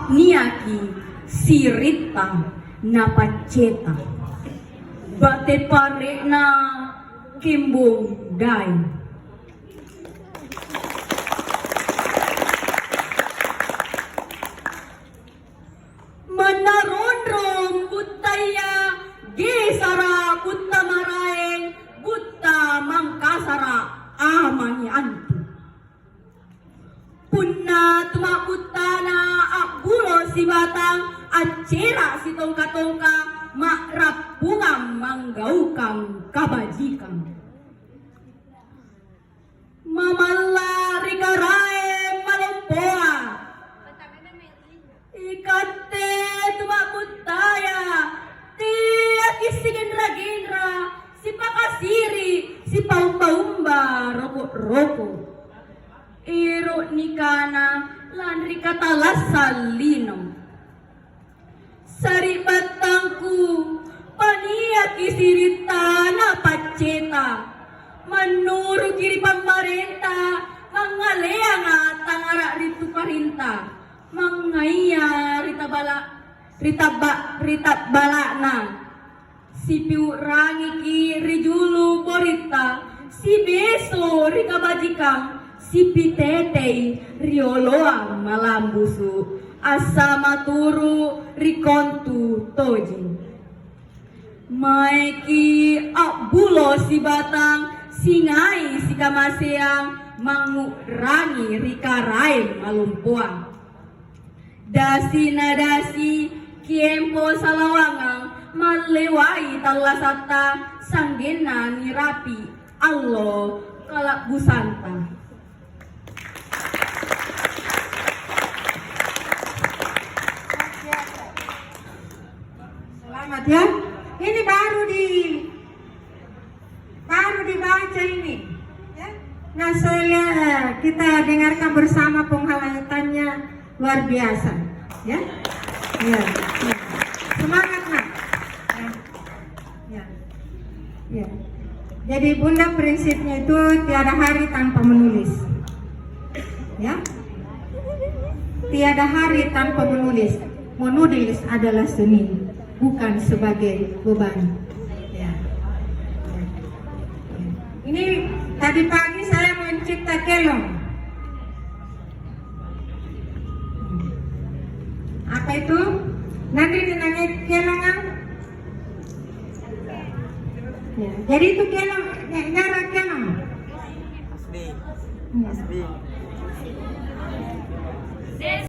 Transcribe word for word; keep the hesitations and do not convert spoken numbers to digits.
Niaki siritta napacceta. Bate pare'na kembong daeng. Manna ronrong buttaya, gesara butta maraeng, butta Mangkasara, amangi antu. Punna tuma'buttana a'bulo sibatang, accera sitongka-tongka, ma'rappungang manggaukang kabajikang. Mamalla ri Karaeng Malompoa. Ikatte tuma'buttaya, teaki sigenra-genra, sipakasiri, sipaumba-umba, roko'-roko'. Ero' nikana lanri katallassang lino. Sari'battangku, paniaki siritta napacceta. Mannuruki ri pamarenta, mangngaleanga tangara ri tu parinta, mangngaya ri tabala-, ri tabba-, ri tabbala'na. Sipiu'rangiki ri julu boritta, sibeso ri kabajikang, sipitetei rioloang malambusu', assamaturu' ri kontu tojeng. Maeki a'bulo sibatang, singai sikamaseang, mangngu'rangi ri Karaeng Malompoang. Dasi na dasi, kiempo salawangang, mallewai tallasatta, sa'genna nirapi' allo kala'busanta. Selamat ya. Ini baru di Baru dibaca ini, ya. Nah, saya lihat, eh, kita dengarkan bersama penghayatnya luar biasa, ya. Ya, ya. Semangat, Nak. Ya. Ya. Ya. Jadi, Bunda, prinsipnya itu tiada hari tanpa menulis. Ya. Tiada hari tanpa menulis. Menulis adalah seni, bukan sebagai beban. Ya. Ya. Ini tadi pagi saya mencipta kelong. Apa itu? Nanti dinamai kelong, ah? Ya, jadi itu kelong, ya, nyara kelong. Asli. Ya. Asli.